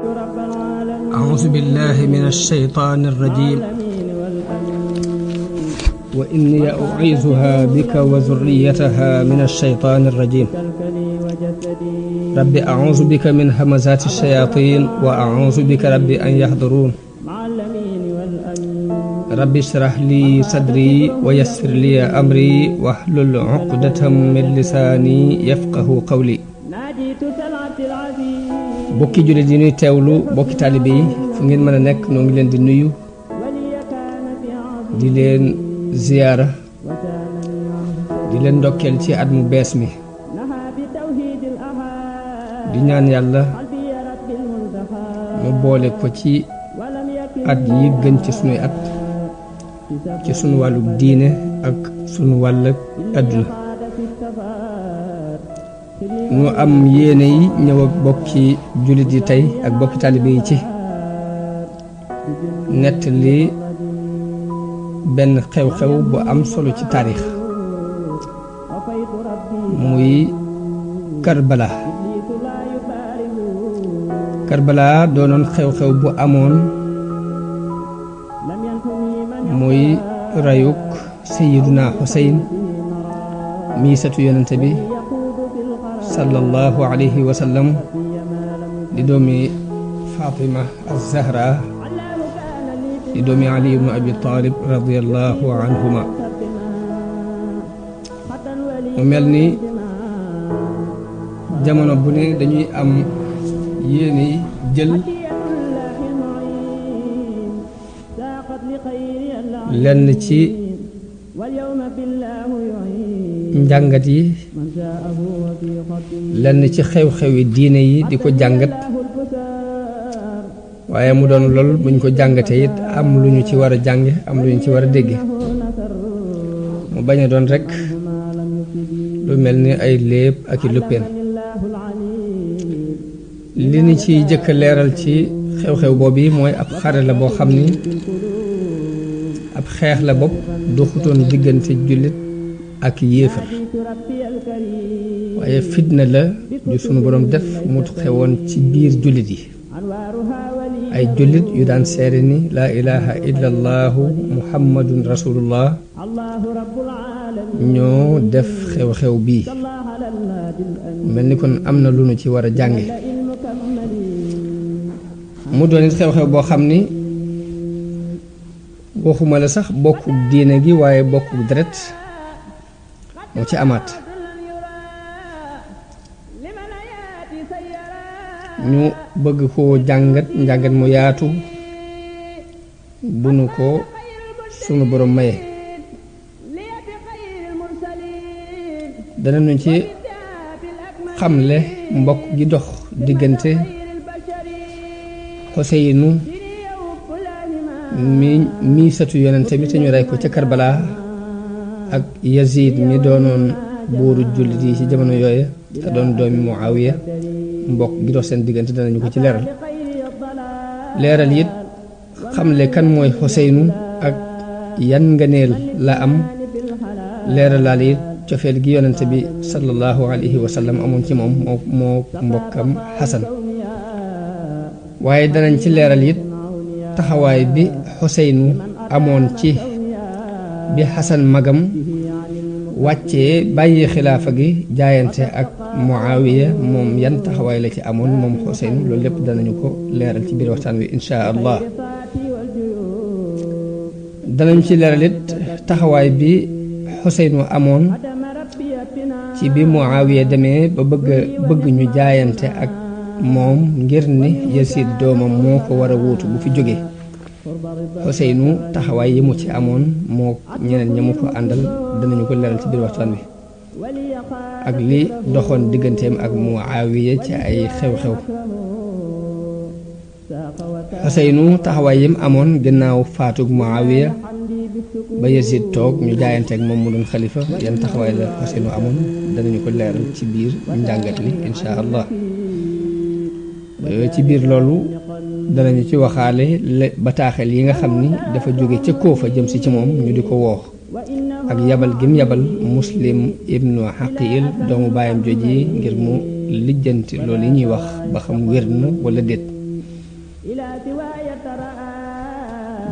أعوذ بالله من الشيطان الرجيم وإني أعيذها بك وذريتها من الشيطان الرجيم رب أعوذ بك من همزات الشياطين وأعوذ بك رب أن يحضرون رب اشرح لي صدري ويسر لي أمري واحلل عقدة من لساني يفقه قولي bokki jullit yi ñuy teewlu bokki taalibe yi fu ngeen mën a nekk noo ngi leen di nuyu di leen ziyaara di leen ndokkeel ci at mu bees mi di ñaan yàlla mu boole ko ci at yi gën ci sunuy at ci sunu wàllu diine ak sunu wàllu àdduna ñu am yéene yi ñëw ak bokki jullit yi tey ak bokki taalibe yi ci nettali benn xew-xew bu am solo ci taarix muy Karbala doonoon xew-xew bu amoon muy rayuk Sayyiduna Xuseyn mii satu yonente bi sallallahu alayhi wa sallam di doomi Fatima az-Zahra di doomi Ali ibn Abi Talib radiyallahu anhuma mu mel ni jamono bu ne dañuy am yéene jël lenn ci njàngat yi lenn ci xew-xewi diine yi di ko jàngat waaye mu doon lool buñ ko jàngatee it am lu ñu ci war a jànge am lu ñu ci war a dégge mu bañ a doon rekk lu mel ni ay léeb ak i luppeen li ni ci jëkk leeral ci xew-xew boobu mooy ab xare la boo xam ni ab xeex la bopp doxutoon diggante jullit ak yéefar waaye fitna la ju sunu boroom def mu xewoon ci biir jullit yi ay jullit yu daan seede ni laa ilaha illa allahu muhammadun rasulullah ñoo def xew-xew bii mel ni kon am na lu nu ci war a jànge mu doon it xew-xew boo xam ni waxuma la sax bokku diine gi waaye bokku deret moo ci amaat ñu bëgg koo njàngat mu yaatu bu nu ko sunu borom maye dana nu ci xamle mbokk gi dox diggante Xuseynu mi satu yonente bi te ñu rey ko ca Karbala ak Yazid mi doonoon buuru jullit yi ci jamono yooye te doon doomi Muawiya mbokk gi dox seen diggante danañu ko ci leeral it xamle kan mooy Xuseynu ak yan ngëneel la am leeralaal it cofeel gi yonente bi sallallahu alayhi wa sallam amoon ci moom moo mbokkam Xasan waaye danañ ci leeral it taxawaay bi Xuseynu amoon ci bi Xasan magam wàccee bàyyi xilaafa gi jaayante ak Muawiya moom yan taxawaay la ci amoon moom Xuseynu loolu lépp danañu ko leeral ci biir waxtaan wi insha allah danañ ci leeral it taxawaay bi Xuseynu amoon ci bi Muawiya demee ba bëgg ñu jaayante ak moom ngir ni Yazid doomam moo ko war a wuutu bu fi jógee Xuseynu taxawaay yi mu ci amoon moo ñeneen ña mu ko àndal danañu ko leeral ci biir waxtaan wi ak li doxoon digganteem ak Muawiya ci ay xew-xew Xuseynu taxawaay yim amoon gannaaw faatug Muawiya ba Yazid toog ñu jaayanteeg moom mu doon xalifa yan taxawaay la Xuseynu amoon danañu ko leeral ci biir njàngat li insha allah ci biir loolu danañu ci waxaale bataaxel yi nga xam ni dafa jóge ca Koofa jëm si ci moom ñu di ko woo ak yabal gim yabal Muslim ibnu Xaqil doomu baayam jooji ngir mu lijjanti loolu yi ñuy wax ba xam wér na wala déet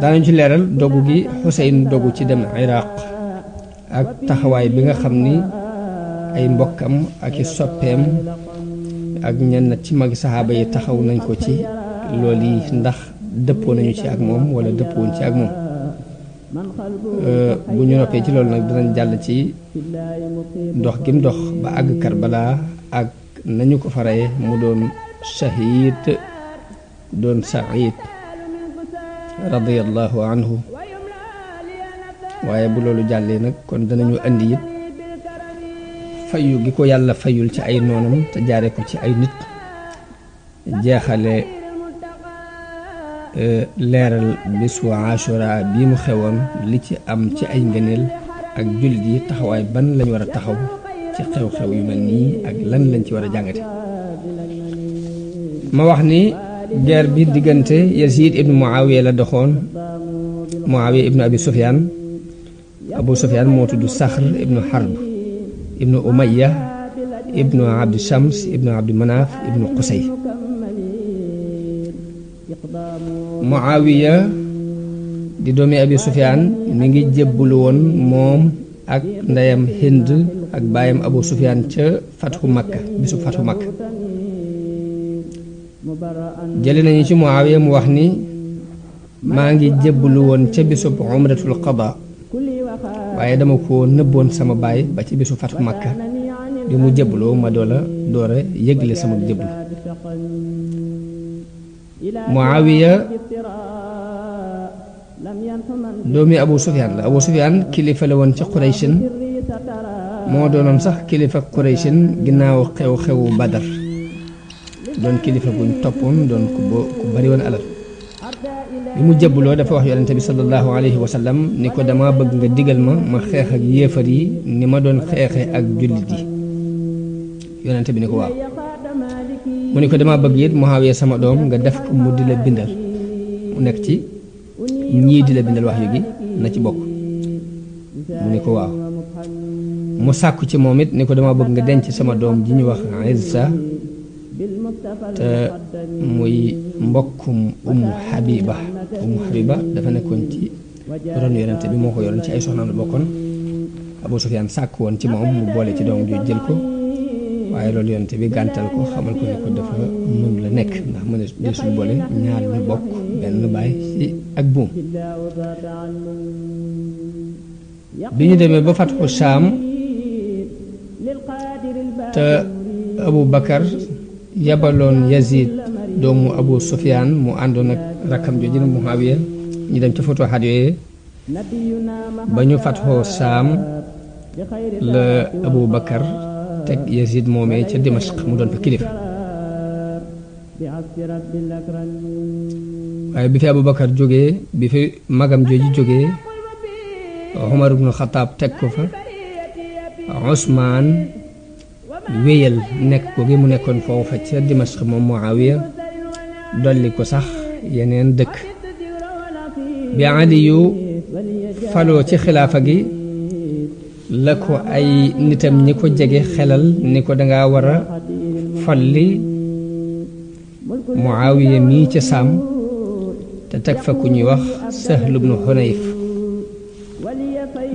daanañ ci leeral dogu gi Xuseyn dogu ci dem Iraq ak taxawaay bi nga xam ni ay mbokkam ak i soppeem ak ñenn ci magi saxaaba yi taxaw nañ ko ci loolu yi ndax dëppoo nañu ci ak moom wala dëppoon ci ak moom. bu ñu noppee ci loolu nag dinañ jàll ci dox gim dox ba àgg Karbala ak nañu ko faree mu doon shahid doon saïd radiyallahu anhu. waaye bu loolu jàllee nag kon danañu andi it fayu gi ko yàlla fayul ci ay noonam te jaare ko ci ay nit jeexale leeral bisu Ashura bii mu xewoon li ci am ci ay ngëneel ak jullit yi taxawaay ban lañ war a taxaw ci xew-xew yu mel nii ak lan lañ ci war a jàngate. ma wax ni guerre bi diggante Yazid ibnu Muawiya la doxoon. Muawiya ibnu Abi Sufyaan Abu Sufyaan moo tudd Saxr ibnu Harb ibnu Umayya ibnu Abdi Shams ibnu Abdi Manaaf ibnu Qusay. Muawiya di doomi Abi Sufyaan mi ngi jébbalu woon moom ak ndeyam Hind ak baayam Abu Sufyaan ca Fathu Makka bisu Fathu Makka. jële nañu ci Muawiya mu wax ni maa ngi jébbalu woon ca bisu umratul qada waaye dama ko nëbboon sama baay ba ci bisu Fathu Makka bi mu jébbaloo ma doora yëgle sama jébbalu. Muawiya doomi Abu Sufyaan la. Abu Sufyaan kilifa la woon ci Qurayshin moo doonoon sax kilifa Qurayshin ginnaaw xew-xewu Badar doon kilifa buñ toppoon doon ku bari woon alal. bi mu jébbaloo dafa wax yonente bi sallallahu alayhi wa sallam ni ko dama bëgg nga digal ma xeex ak yéefar yi ni ma doon xeexe ak jullit yi. yonente bi ni ko waaw. mu ni ko dama bëgg it Muawiya sama doom nga def ko mu di la bindal mu nekk ci ñii di la bindal wax yu gi na ci bokk. mu ni ko waaw. mu sàkku ci moom it ni ko dama bëgg nga denc sama doom ji ñu wax Izza te muy mbokkum Ummu Habiba dafa nekkoon ci ron yonente bi moo ko yoroon ci ay soxnaam la bokkoon. Abu Sufyaan sàkk woon ci moom mu boole ci doom ju jël ko waaye loolu yonente bi gàntal ko xamal ko ne ko dafa mën la nekk ndax mën a desul boole ñaar ñu bokk benn baay ci ak buum. bi ñu demee ba fatxu Saam te Abu Bakar yabaloon Yazid doomu Abu Sufyaan mu àndoon ak rakkam jooju Muawiya ñu dem ci futuhaat yooyu ba ñu fatxoo Saam la Abu Bakar teg Yazid moomee ca Dimashq mu doon fa kilifa. waaye bi fi Abu Bakar jógee bi fi magam jooju jógee Umar ibnu Xataab teg ko fa. Usmaan wéyal nekk ko gi mu nekkoon foofa ca Dimashq moom Muawiya dolli ko sax yeneen dëkk. bi Aliyu faloo ci xilaafa gi la ko ay nitam ñi ko jege xelal ni ko danga war a folli Muawiya mii ca Saam te teg fa ku ñuy wax Sahl ibnu Hunayf.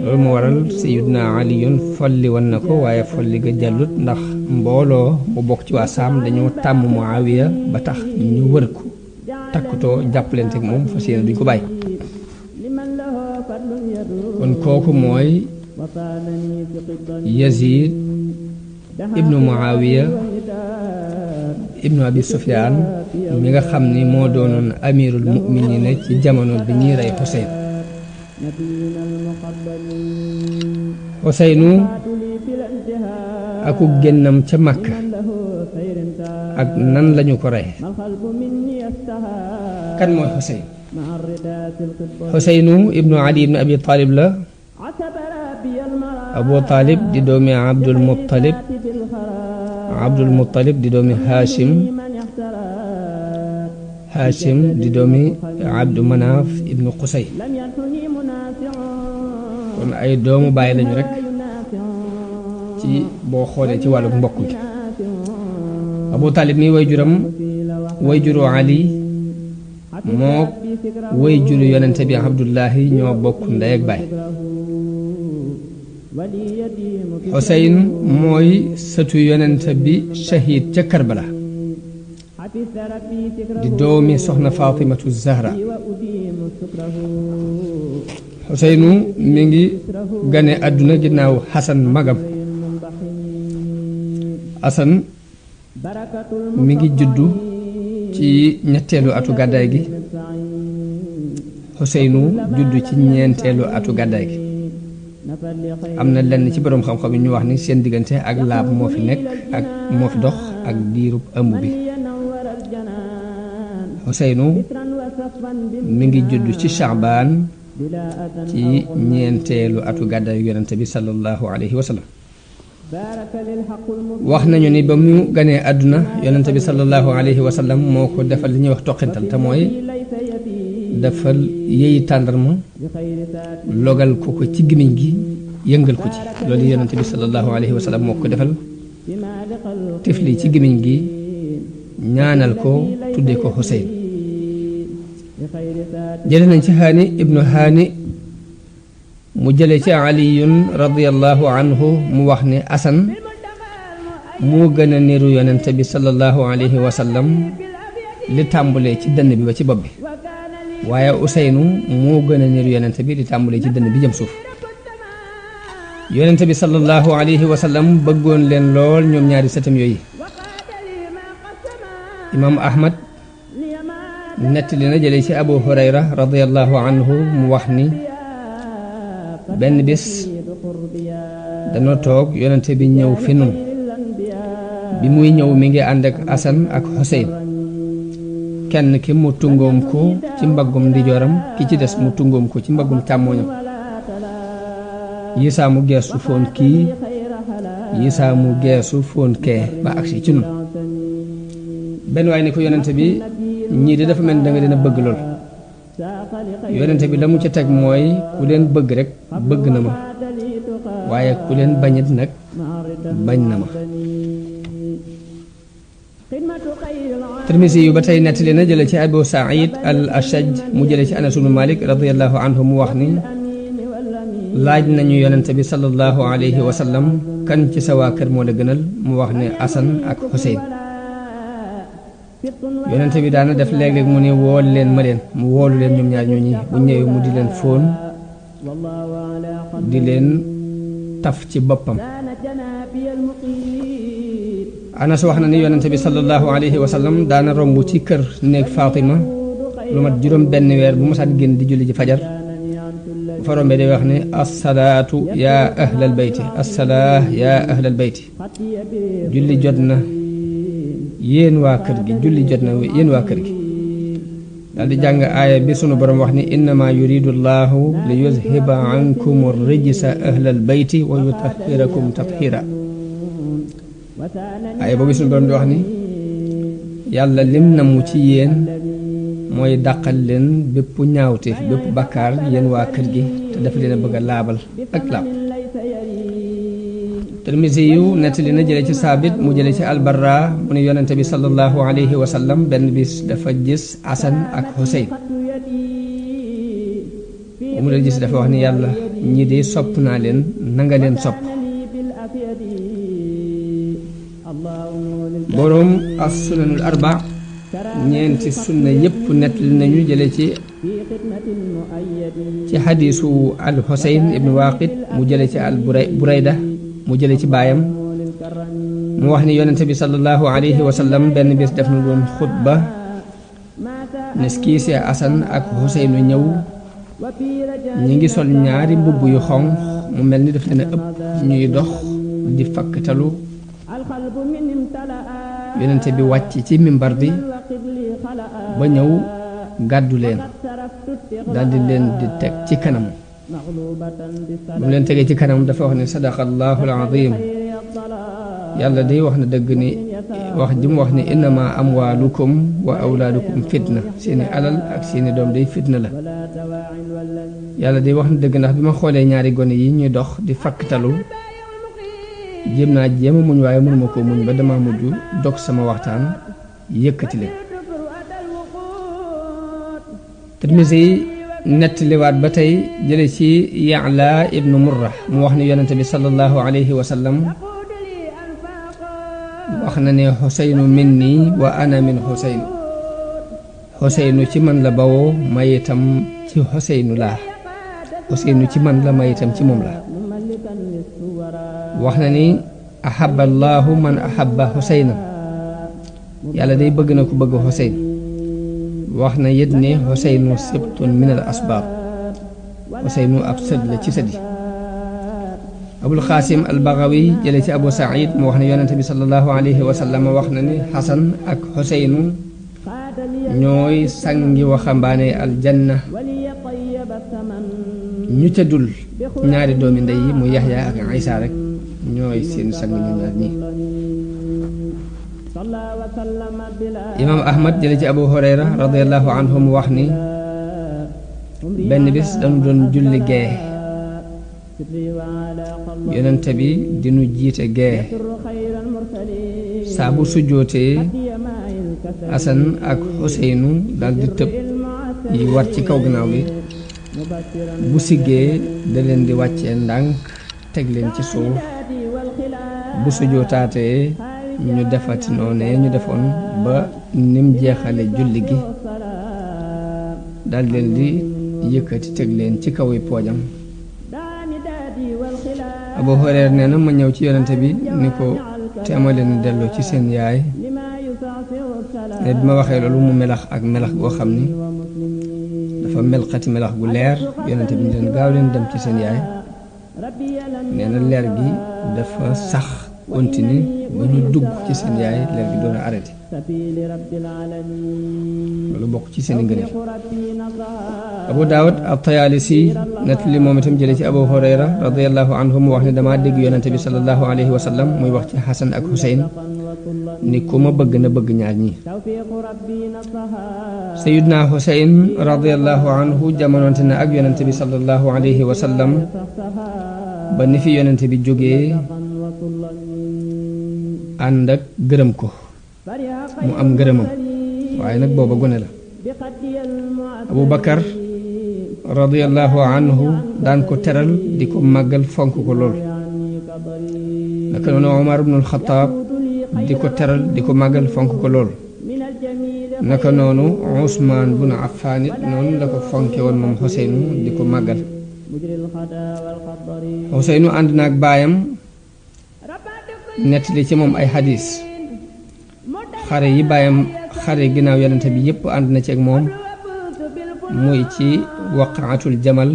loolu moo waral Sayyiduna Aliyun folli woon na ko waaye folli ga jàllut ndax mbooloo mu bokk ci waa Saam dañoo tàmm Muawiya ba tax ñu wër ko takkutoo jàppalante ak moom fas yéene duñ ko bàyyi. kon kooku mooy Yazid ibnu Muawiya ibnu Abi Sufyaan mi nga xam ni moo doonoon amirul mu'miniina ci jamono bi ñuy rey Xuseyn. Xuseynu aku génnam ca Makka ak nan lañu ko rey. kan mooy Xuseyn? Xuseynu ibnu Ali ibnu Abi Talib la. Abu Talib di doomi Abdul Muttalib di doomi Hashim di doomi Abdu Manaaf ibnu Qusay. kon ay doomu bàyyi lañu rek ci boo xoolee ci wàllu mbokk gi. Abu Talib mi way juru Ali moo woy juru yonente bi Abdullahi ñoo bokk ndey ak baay Xuseyn mooy sëtu yonente bi shahid ca Karbala di doomi soxna Fatimatu Zahra Xuseynu mi ngi gane àdduna ginnaaw Xasan magam Xasan mi ngi juddu ci ñetteelu atu gàddaay gi Xuseynu juddu ci ñeenteelu atu gàddaay gi am na lenn ci boroom xam-xam yi ñu wax ni seen diggante ak laab moo fi nekk ak moo fi dox ak diirub ëmb bi Xuseynu mi ngi juddu ci Shaabaan ci ñeenteelu atu gàddaayu yonente bi sallallahu alayhi wa sallam wax nañu ni ba mu ganee àdduna yonente bi sallallahu alayhi wa sallam moo ko defal li ñuy wax toqintal te mooy defal yëyi tàndarma logal ko ko ci gémmiñ gi yëngal ko ci loolu yonente bi sallallahu alayhi wa sallam moo ko defal tifli ci gémmiñ gi ñaanal ko tudde ko Xuseyn jële nañ ci Haani ibnu Haani mu jële ci Aliyun radiyallahu anhu mu wax ne Asan moo gën a niru yonente bi sallallahu alayhi wa sallam li tàmbulee ci dënn bi ba ci bopp bi waaye Useynu moo gën a niru yonente bi li tàmbulee ci dënn bi jëm suuf yonente bi sallallahu alayhi wa sallam bëggoon leen lool ñoom ñaari sëtam yooyu imaam Ahmad nettali na jële ci Abu Hurayra radiyallahu anhu mu wax ni benn bis danoo toog yonente bi ñëw fi nun bi muy ñëw mi ngi ànd ak Asan ak Xuseyn kenn ki mu tungoom ko ci mbaggum ndijooram ki ci des mu tungoom ko ci mbaggum càmmooñam yisaa mu geesu foon kii yisaa mu geesu foon kee ba agsi ci nun benn waaye ni ko yonente bi ñii de dafa mel ni da nga leen a bëgg lool yonente bi la mu ca teg mooy ku leen bëgg rek bëgg na ma waaye ku leen bañit nag bañ na ma Tirmisi yu ba tey nettali na jële ci Abu Saïd al Ashaj mu jële ci Anas ibnu Malik radiyallahu anhu mu wax ni laaj nañu yonente bi sallallahu alayhi wa sallam kan ci sa waa kër moo la gënal mu wax ne Asan ak Xuseyn yonente bi daana def léeg-léeg mu ne wool leen ma leen mu woolu leen ñoom ñaar ñooñi bu ñëwee mu di leen fóon di leen taf ci boppam Anas wax na ni yonente bi sallallahu alayhi wa sallam daana romb ci kër néeg Fatima lu mat juróom benn weer bu mosaan génn di julli ji fajar bu fa rombee day wax ne assalaatu yaa ahlal bayti assalaa yaa ahlal bayti julli jot na yéen waa kër gi julli jot na yéen waa kër gi daal di jàng aaya bi sunu borom wax ni innama yuridu llahu li yuzhiba ankum rijsa ahlal bayti wa yutahhirakum tathira aaya boobu sunu borom di wax ni yàlla lim namu ci yéen mooy dàqal leen bépp ñaawte bépp bakkaar yéen waa kër gi te dafa leen a bëgg a laabal ak laab Tirmisi yu nettali na jële ci Saabit mu jële ci Albarra mu ne yonente bi sallallahu alayhi wa sallam benn bis dafa gis Asan ak Xuseyn mu leen gis dafa wax ni yàlla ñi de sopp naa leen nanga leen sopp boroom as-sunanul arba ñeenti sunna yépp nettali nañu jële ci xadiisu al Xuseyn ibnu Waaqid mu jële ci al Burayda mu jële ci baayam mu wax ni yonente bi sallallahu alayhi wa sallam benn bis def na doon xutba ne kii see Asan ak Xuseynu ñëw ñi ngi sol ñaari mbubb yu xonq mu mel ni daf leen a ëpp ñuy dox di fakktalu yonente bi wàcc ci mimbar bi ba ñëw gàddu leen daldi leen di teg ci kanam bu mu leen tegee ci kanam dafa wax ne sadaqallahu alazim yàlla day wax na dëgg ni wax ji mu wax ni innama amwaalukum wa awlaadukum fitna seeni alal ak seeni doom day fitna la yàlla day wax na dëgg ndax bi ma xoolee ñaari gone yi ñuy dox di fakktalu jéem a muñ waaye mënuma koo muñ ba dama mujj dog sama waxtaan yëkkati leen Tirmisi nettaliwaat ba tey jële ci Ya'la ibnu Murra mu wax ne yonente bi sallallahu alayhi wa sallam wax na ne Xuseynu minni wa ana min Xuseynu. Xuseynu ci man la bawoo may itam ci Xuseynu laa. Xuseynu ci man la may itam ci moom la. wax na ni ahabba allahu man ahabba Xuseyna. yàlla day bëgg na ku bëgg Xuseyn. wax na yit ne Xuseynu sibtun min al asbaab. Xuseynu ab sët la ci sëdi. Abul Xaasim al Bagawi jële ci Abu Saïd mu wax ne yonente bi sallallahu alayhi wa sallam wax na ne Xasan ak Xuseynu ñooy sangi waxambaane aljanna ñu ca dul ñaari doomi ndey yi mu Yaxya ak Isa rek ñooy seen sang ñu ñaar ñi. Imaam Ahmad jële ci Abu Hurayra radiyallahu anhu mu wax ni benn bis dañu doon julli gee yonente bi dinu jiite gee saa bu sujjootee Asan ak Xuseynu dal di tëb yi war ci kaw gannaaw bi bu siggee da leen di wàccee ndànk teg leen ci suuf bu sujjootaatee ñu defati noonee ñu defoon ba nim jeexale julli gi dal leen di yëkkati teg leen ci kaw yi poojam. Abu Hurayra nee na ma ñëw ci yonente bi ni ko teema leen delloo ci seen yaay. ne bi ma waxee loolu mu melax ak melax goo xam ni dafa melxati melax gu leer yonente bi ni leen gaaw leen dem ci seen yaay. nee na leer gi dafa sax continue ba ñu dugg ci seen yaay leer gi doon a arrêté. loolu bokk ci seen i ngëneel. Abu Daawud at-Tayaalisi nettali moom itam jële ci Abu Hurayra radiyallahu anhu mu wax ne damaa dégg yonente bi sallallahu alayhi wa sallam muy wax ci Xasan ak Xuseyn ni ku ma bëgg na bëgg ñaar ñi. Sayyidna Xuseyn radiyallahu anhu jamonoonte na ak yonente bi sallallahu alayhi wa sallam ba ni fi yonente bi jógee ànd ak gërëm ko mu am ngërëmam waaye nag booba gone la. Abu Bakar radiyallahu anhu daan ko teral di ko màggal fonk ko lool. naka noonu Omar ibnul Xataab di ko teral di ko màggal fonk ko lool. naka noonu Usmaan bun Affaan it noonu la ko fonke woon moom Xuseynu di ko màggal. Xuseynu ànd na ak baayam nettali ci moom ay xadiis. xare yi baayam xare ginnaaw yonente bi yépp ànd na ci ak moom muy ci waqaatul jamal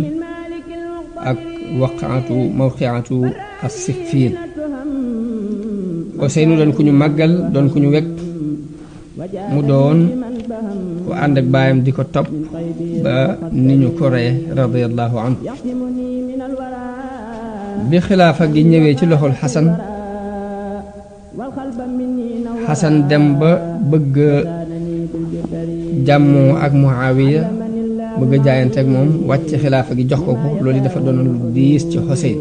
ak waqaatu mawqiatu as-Siffiin. Xuseynu doon ku ñu màggal doon ku ñu wekk mu doon ku ànd ak baayam di ko topp ba ni ñu ko reye radiyallahu anhu. bi xilaafa gi ñëwee ci loxol Xasan Xasan dem ba bëgg jàmmoo ak Muawiya bëgg jaayante ak moom wàcc xilaafa gi jox ko ko loolu dafa doon lu diis ci Xuseyn.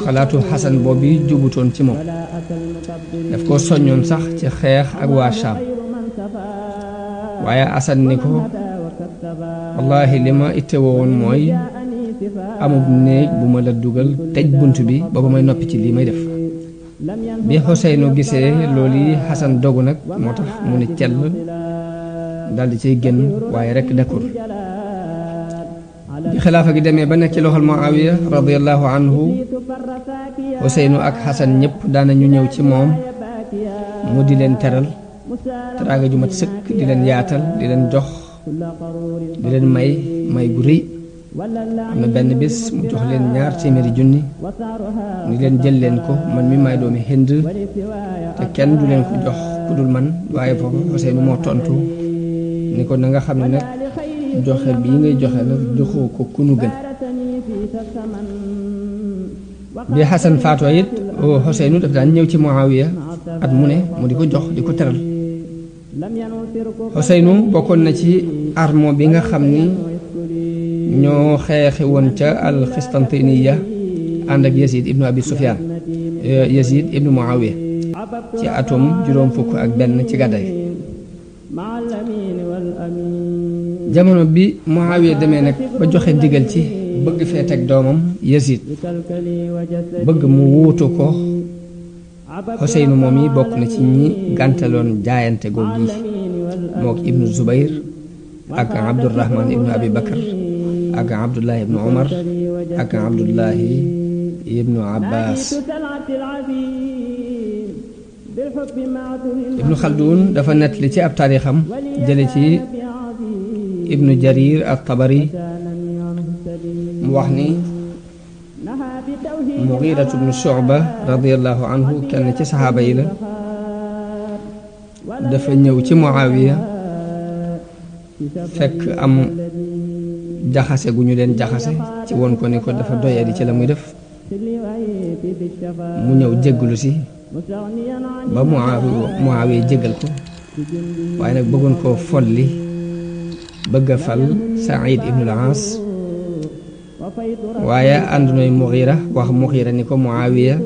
xalaatu Xasan boobu jubutoon ci moom daf ko soññoon sax ci xeex ak waa Shaam waaye Xasan ni ko wallaahi li ma ittewoo woon mooy amub néeg bu ma la dugal tëj bunt bi ba ba may noppi ci lii may def. bi Xuseynu gisee loolu yi Xasan dogu nag moo tax mu ne cell daldi ciy génn waaye rekk nekkul. bi xilaafa gi demee ba nekk ci loxol Muawiya radiyallahu anhu Xuseynu ak Xasan ñëpp daanañu ñëw ci moom mu di leen teral teraanga ju mat sëkk di leen yaatal di leen jox di leen may gu rëy. am na benn bis mu jox leen 200 junni ni leen jël leen ko man mi may doomi Hind te kenn du leen ko jox ku dul man waaye foofu Xuseynu moo tontu ni ko na nga xam ne nag joxe bii ngay joxe nag joxoo ko ku nu gën. bi Xasan faatoo it Xuseynu daf daan ñëw ci Muawiya at mu ne mu di ko jox di ko teral. Xuseynu bokkoon na ci armo bi nga xam ni ñoo xeexi woon ca al-Xistantiniya ànd ak Yazid ibnu Abi Sufyaan Yazid ibnu Muawiya ci atum 61 ci gàddaay. jamono bi Muawiya demee nag ba joxe ndigal ci bëgg fee teg doomam Yazid bëgg mu wuutu ko Xuseynu moom yi bokk na ci ñi gàntaloon jaayante googu yi mook ibnu Zubayr ak Abdurrahman ibnu Abi Bakar ak Abdullahi ibnu Umar ak Abdullahi ibnu Abbas ibnu Xaldun dafa nettali ci ab taarixam jële ci ibnu Jarir at-Tabari mu wax ni Mughiratu bnu Shu'ba radiyallahu anhu kenn ci saxaaba yi la dafa ñëw ci Muawiya fekk am jaxase gu ñu leen jaxase ci woon ko ni ko dafa doyadi ci la muy def mu ñëw jéggalu si ba Muawiya jéggal ko waaye nag bëggoon koo folli bëgg a fal Saïd ibnu al-As waaye ànd nooy Mughira wax Mughira ni ko Muawiya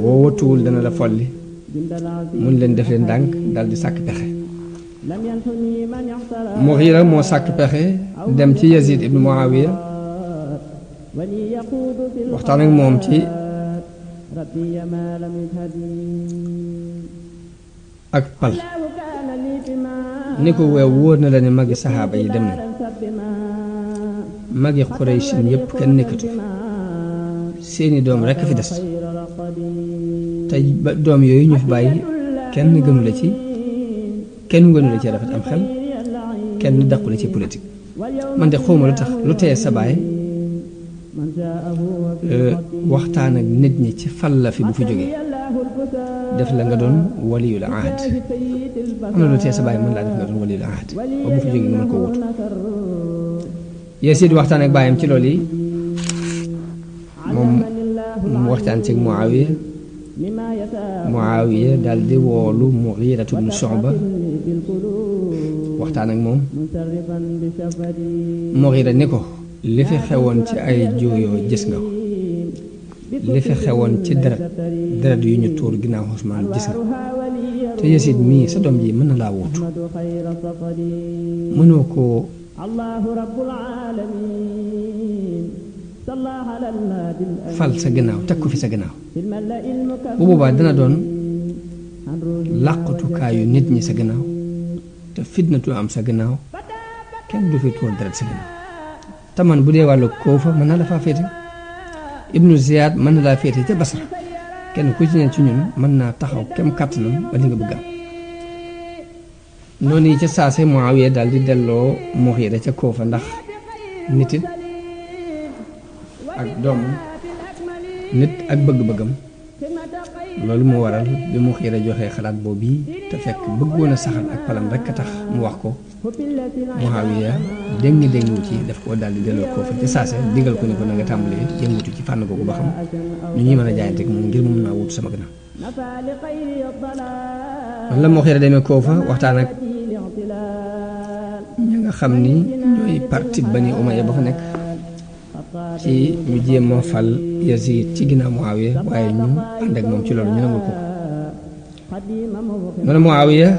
boo wëtuwul dana la folli mun leen def leen ndànk dal di sàkk pexe Mughira moo sàkk pexe dem ci Yazid ibnu Muawiya waxtaan ak moom ci ak pal ni ko weew wóor na la ne magi saxaaba yi dem na magi Quraysin yépp kenn nekkatu seeni doom rekk fi des te ba doom yooyu ñu fi bàyyi kenn gënu la ci rafet am xel kenn dàqu la ci politique man de xawma lu tax lu teye sa baay waxtaan ak nit ñi ci fal la fi bu fi jógee def la nga doon waliyul ahd am na lu teye sa baay mën laa def nga doon waliyul ahd ba bu fi jógee nga mën ko wutu Yazid waxtaan ak baayam ci loolu yi moom mu waxtaan ci Muawiya daal di woolu Mughiratu bnu Shu'ba waxtaan ak moom Mughira ni ko li fi xewoon ci ay jooyoo gis nga ko li fi xewoon ci deret yu ñu tuur ginnaaw Usmaan gis nga te Yazid mii sa doom ji mën na laa wuutu mënoo koo fal sa gannaaw teg ko fi sa gannaaw bu boobaa dana doon làqatukaayu nit ñi sa gannaaw te fitnatu am sa gannaaw kenn du fi tuur deret sa gannaaw te man bu dee wàllu Koofa mën na la faa féete Ibnu Ziyad mën na laa féete ca Basra kenn ku ci ne ci ñun mën naa taxaw kem kàttanam ba li nga bëgg am noonu yi ca saase Muawiya daal di delloo Mughira ca Koofa ndax nit it ak doomam nit ak bëgg-bëggam loolu moo waral bi Mughira joxee xalaat boobu yi te fekk bëggoon a saxal ak palam rekk a tax mu wax ko Muawiya déngi wu ci def koo daal di delloo Koofa ca saase digal ko ni ko na nga tàmbalee yëngutu ci fànn googu ba xam nu ñuy mën a jaayanteeg moom ngir mu mën naa wutu sama gannaaw man la Mughira demee Koofa waxtaan ak ñi nga xam ni ñooy parti Bani Umayya ba fa nekk ci ñu jéem a fal Yazid ci ginnaaw Muawiya waaye ñu ànd ak moom ci loolu ñu nangul ko noonu Muawiya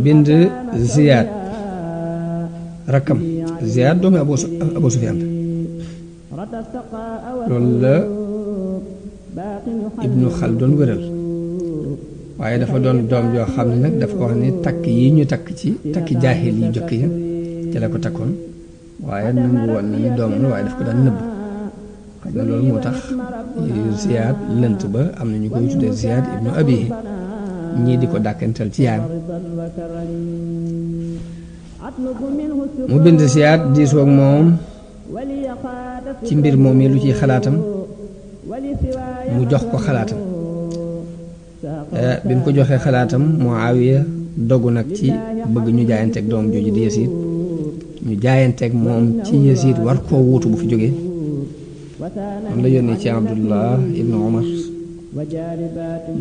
bind Ziyad rakkam Ziyad doomu Abu Sufyaan loolu la Ibnu Xaldun wéral waaye dafa doon doom joo xam ne nag dafa wax ni takk yi ñu takk ci takki jaahil yi jëkk ya ci la ko takkoon waaye nangu woon na ni doomam la waaye daf ko daan nëbb xam ne loolu moo tax Ziyad lënt ba am na ñu koy tuddee Ziyad ibnu Abihi ñii di ko dàkkantal ci yaayam mu bind Ziyad diisoo ak moom ci mbir moom yi lu ciy xalaatam mu jox ko xalaatam bi mu ko joxee xalaatam Muawiya dogu nag ci bëgg ñu jaayanteeg doom jooju di Yazid ñu jaayanteeg moom ci Yazid war koo wuutu bu fi jógee moom la yónnee ci Abdullah ibnu Umar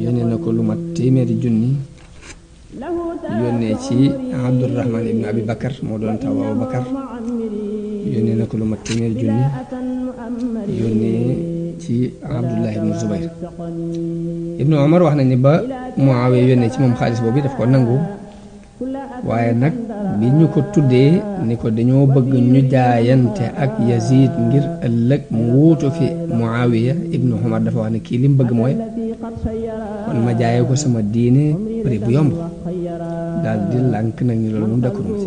yónnee na ko lu mat téeméeri junni yónnee ci Abdurrahman ibnu Abi Bakar moo doon taw Abu Bakar yónnee na ko lu mat téeméeri junni yónnee ci Abdullah ibnu Zubayr ibnu Umar wax na ni ba Muawiya yónnee ci moom xaalis boobu daf ko nangu waaye nag bi ñu ko tuddee ni ko dañoo bëgg ñu jaayante ak Yazid ngir ëllëg mu wuutu fi Muawiya ibnu Umar dafa wax ne kii li mu bëgg mooy kon ma jaayee ko sama diine prix bu yomb daal di lànk nag ni loolu moom dakkur ma si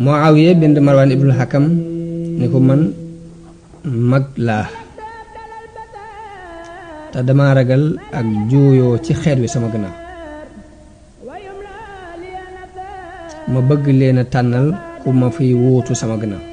Muawiya bind Marwan ibnul Hakam ni ko man mag laa te dama ragal ak juuyoo ci xeet wi sama gannaaw ma bëgg leen a tànnal ku ma fiy wuutu sama gannaaw